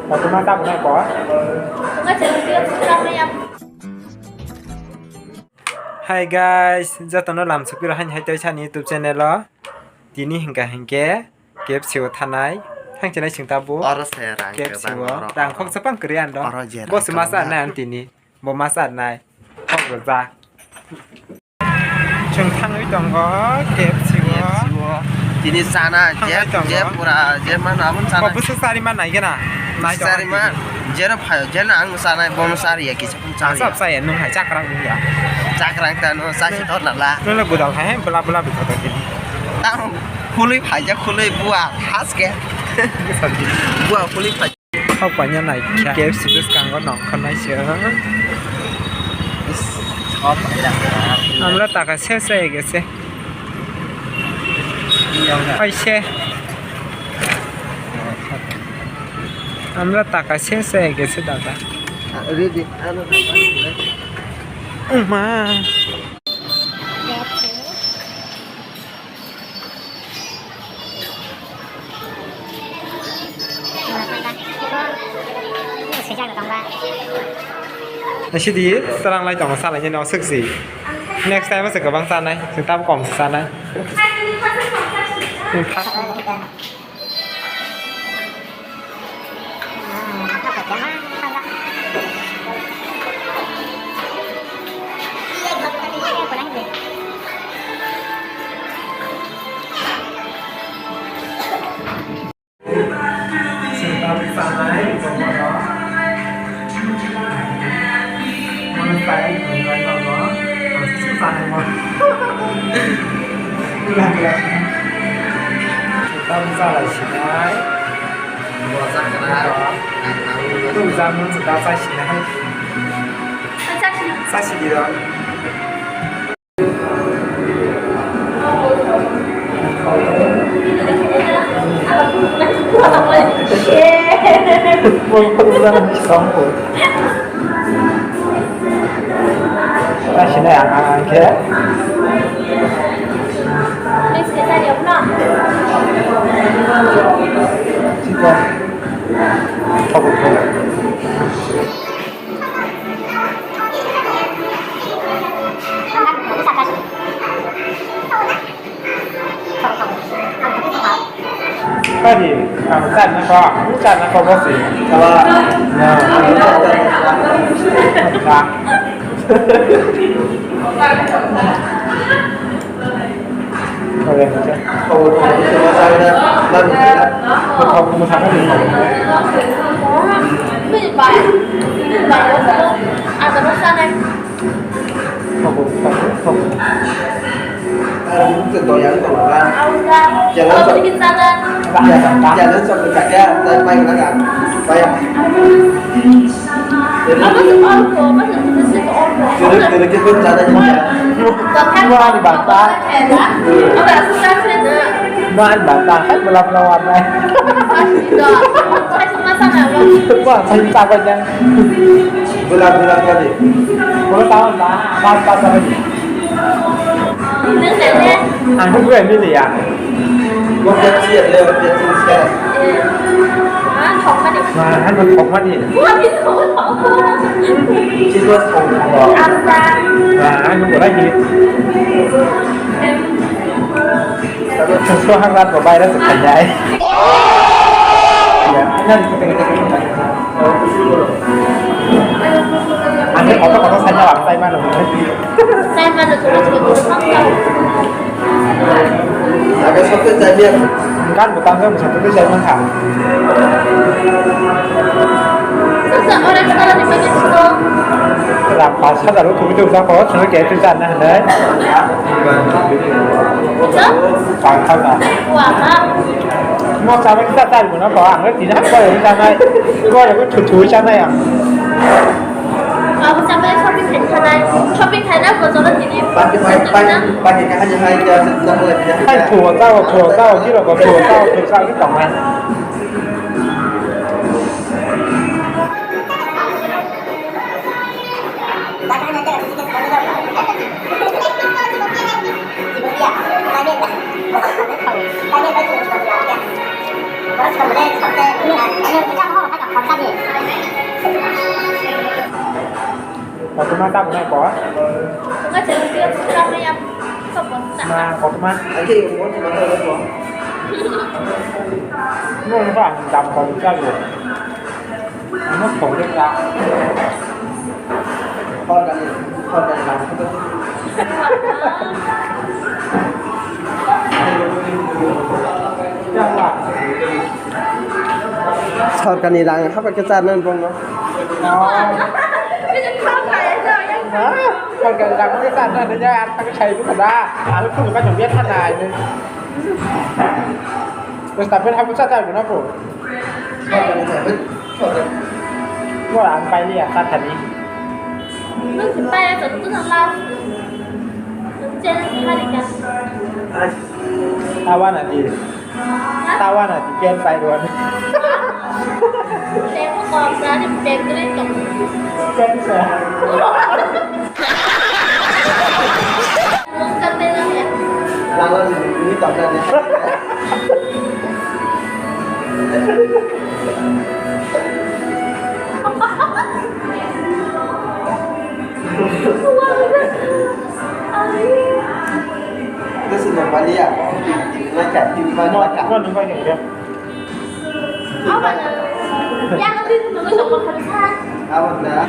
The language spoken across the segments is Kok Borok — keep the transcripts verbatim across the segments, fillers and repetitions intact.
Kotorma tabuk nai ko. Hi guys, jotono lamsukpiro haini hai tei sani YouTube channel o. Tini hingka hingke K F C o thanai. Hangchinai sing tabuk. Oro se rang K F C kwbang o oro. Rang khoksa pang kwrwi ano. Oro je rang Bo se masa kwbang. Nai ang tini. Bo masa nai. Khok rwjak. Chwng thangwi tongo K F C o. K F C o. Tini sana Thangwi je, tongo. Je pura, je mano abon sana. Bo bwswk sari man nai gana? Nai tongo Sari tini. Man. Jeno phayo, jeno ang sanai, bono sari ya kisa pun sari. Sab saya nung hai chakrang nung ya. Chakrang ta no, sasi tor na la. Nung le budal hai, bela bela bela tini. Tang khului phaijak, khului bua, haske. Bua khului phai. Hok paina nai kya. K F C bwskango nongkhornai se. Amra taka ses hoi gese. Hai se. Amra taka ses hoi gese dada. Ready. Ano. Ma. Sidi, serang lai tongo, salai ni no swk si. Next time se kwbang chanai, se tam kom se chanai. Tamo salai sinai. Bo chakra. Tamo jamun se da chai sinai. Chai sidi ro. Chai sinai ang, ang, ang khe. Chico. Tabuk, tabuk. Tadi, ang chat na ko, ang chat na ko bosi. Sawa. Na. Wan bata. Wan bata. Hai bela bela warnai. Wah, saya tak banyak. Bela bela tadi. Kalau tahu lah, pas pas apa ni? Ang ko gue ni ya. Wah, han thok mani. Wah, han thok mani. Wah, han thok mani. Chico thok mani. Wah, han thok mani. Chico han rat ko bayar se kaya. Ani koto koto saja wak sai mano. Sai mano, terus ke guru pang tau. Agak satu saja. Kan butang kan satu tu saya makan. Sasa orange color ni pakai siko. Ram pas hajar tu tu tu kau sini kayak tu sana deh. Sasa? Pas hajar. Wah, ha. Mo sabai kita tari mo na ko ang le tina ko yang sanai. Ko le ko chu chu sanai ang. Abo sabai shopping khai thanai. Shopping khai na ko jolo tini. Pati pai pai pai ka haja hai ka sa sa le. Hai chu ta chu ta ji ro ko chu ta chu sa ki tong na. Kotorma tabuk nai bo. Wngkha chwng twiwi chwng tamni yak sobo ta. Na kotorma. Nung ba dam kom chago. Ano thong de ta. Sorkarni rang haphaikhe charnani bongno. Sorkarni rang haphaikhe charnani ya, ang thangwi sai bwkha da. Ang thangwi bai thangwi thanai. Bwsa pen hapwi cha chai mano bo. Bo ang pai liya cha thani. Nung si pai ya, to tu na la. Chen hari ka. Tawa na di. Tawa na di pen pai ro ni. Temo kok dari bakery to. Pen sa. Nung kate na ya. Lala ni ni ta na ni. This is the Malia. Maca, Maca. Mo, mo nung bai nung ya. Abo na.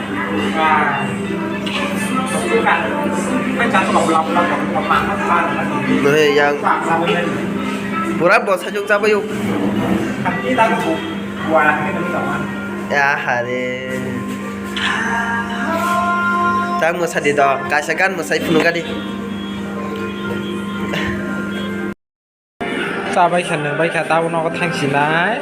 Hei, yang pura bo sajung chabayo. Ya, hari. Tang mwsadi do, kaisa gan mwsai phunukadi. Cha bai kha, nwng bai kha, tabuk nogo thang sinai.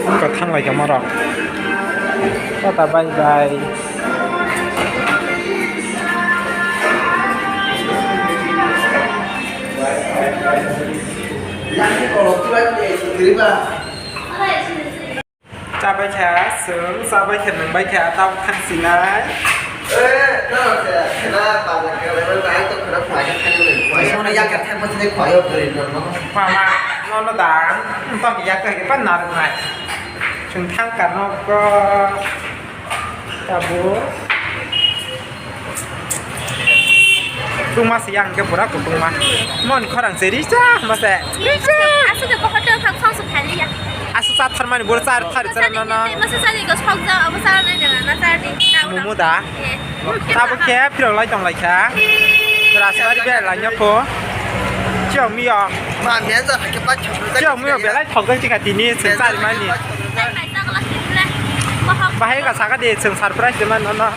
Wngkha thang lai kha morok. Tata bye bye. Chabai kha, chwng chabai kha, nwng bai kha, tabuk thang sinai. Eh, no, no, khena, bazar khe, nai to khena, khwlai khe, khena, khwlai. Sono yak yak thang, bwswk khwlai, o, bwrwi, no, no. Mama, no, no, dang, tong yak khe, pa, narwknai. Chwng thang kha, no, ko. Tabuk. Tungma se yang ke pura kutungma. Mon khorang se risa ma se. Risa. Aswk ke bohot thang song su thali ya. Aswk sa tharmani bor sar thar sar no no. Masa sani ko sok ja abo sar nai na na sar di. Mumu da. Tabuk khe phirok lai tong lai kha. Rasmari ber lai nyo pho. Chiyok miyok. Ma mya ja ke pa chok. Chiyok miyok belai thok jang chika tini se sar mani. Bahai ka saka de chwng surprise de man no.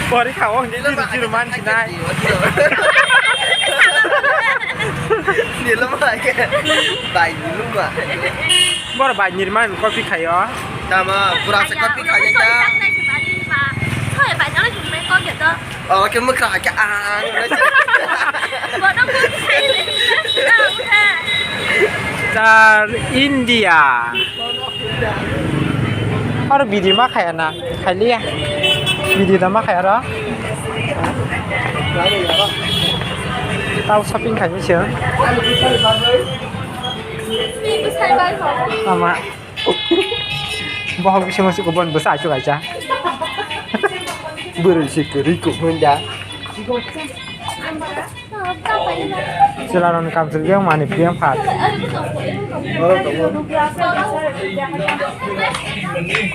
Pori kha o hindi jiru jiru man sinai. Nilo ma ke. Bai nilo ma. Bor bai nirman kopi khayo. Tama pura se kopi khayo ta. Soi bai nalo jumai ko gitu. Oh, ke mukha ke ang. Bodoh pun saya. Tar India. Aro video ma khaya na, khailiya. Video da ma khaya ro. Tao shopping khaini se. Ama. Bohok bisingo se kubun bwsa achuk acha. Bwrwi se kwrwi kuphunda. Chwla rokni kamchwlwi yang mani phiyang phat.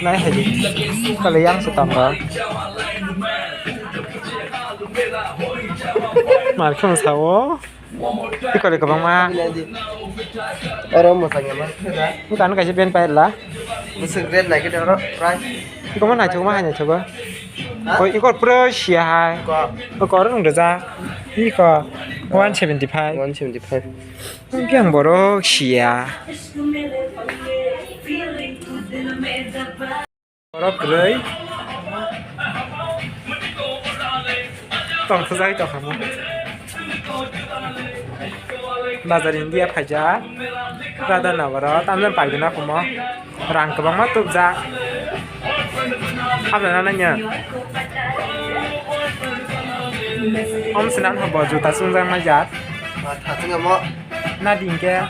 Nai hai di. Kala yang se tong ro. Mar khum sao. Tikori kwbangma. Oro mwchangya ma. Bukan kaisa ben pair la. Bwswk red nai khe oro prai. Iko ma naithok ma hai naithok ba. Ha? Koi iko pura sia hai. Ko. Ko oro nung da. Iko one seventy five. One seventy five. Yang borok sia. Borok kwrwi tong thajak tong kha mo. Bazar India phaijak. Rada na borok tamjani paigwna khumo. Rang kwbangma tubjak. Hamya na nanya. Om sinan habo juta chungjak nai jak. Thachung amo. Na dingke.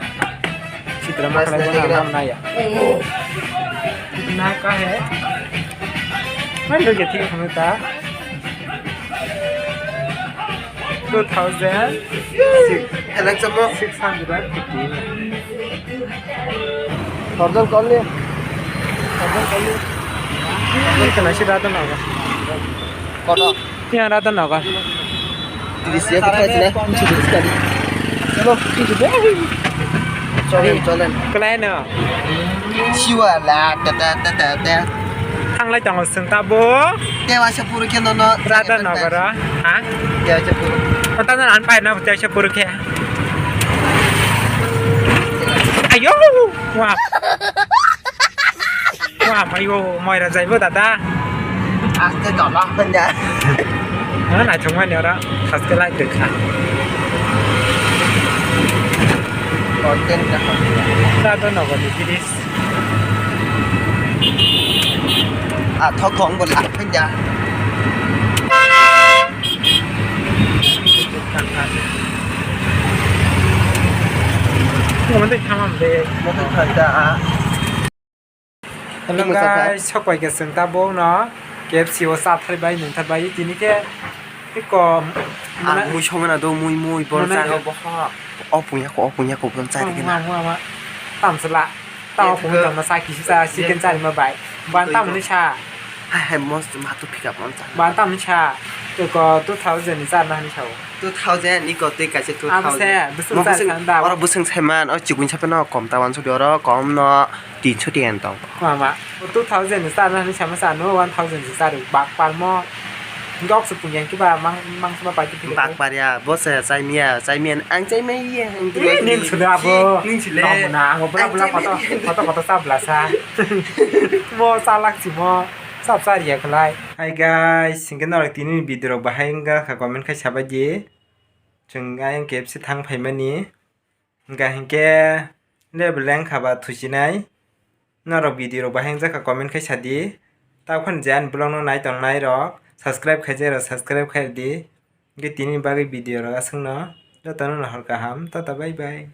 Chitra ma khlai bo na, na ya. Na ka he. Mai lo ke thik kham ta. Two thousand six. Hello, chamo. Six hundred fifty. Order kar liya. Order kar liya. Order kar liya. Kono? Yang rata naga. Tiris ya, kita sini. Tiris kali. Chalo, tiris ya. Cholen, cholen. Kalai no. Siwa la, ta, ta, ta, ta, ta. Thanglai tongo sung tabo. Tewa se puru khe no, no. Rata naga ra. Ha? Tewa se puru. Tata na an pai na tewa se puru khe. Ayo. Wah. Wah, mai o, mai ra jaibo dada. Aste tola panja. Na, na, chungmani ora, saske lai twi kha. Content ka. Ta to nogo ni tiris. A thok khong bo la panja. Mo de khamam de. Mo de khamam de. Hello guys, sok pai khe chwng tabuk no K F C o cha thar bai, nung thar bai, tini khe eko ang mui songna do, mui, mui, bor cha boha. O punya ko, o punya ko, bor cha ri kena. Tam sala, tam o punya tam sa kisi sa chicken cha ma bai. Ban tam ni sa. Hai, hai, most ma tu pick up on cha. Ban tam ni sa. Eko two thousand ni cha na ni sa. Two thousand ni ko tei kaisa two thousand. Abo se, busung cha sanda. Oro busung saiman, o chikun sa peno kom ta wan so oro kom no. Tinso tiyan tong. Mama, two thousand ni sa na ni sama sa no one thousand ni sa ri bak par mo. Gok su punya ki ba mang mang sama pa ki. Bak par ya, bo se chai miya, chai miya, ang chai miya, ang tu. Ning sudah abo. Ning sile. Kamu na, ang bela bela foto foto foto sa bela sa. Mo salak si mo, sab sa ri ya khlai. Hi guys, singke norok tini video rok bahai wngkha comment khai sabai di. Chwng ayang K F C thang phaimani. Hingkha hinkhe level lengkha ba thuchinai. Norok video rok bahai wngjakha comment khai sadi. Takhon je ani vlog no nai tongnai rok subscribe khaijak rok subscribe khaidi. Hingkhe tini bagwi video rok aswkno jotono no hor kaham, tata bye bye.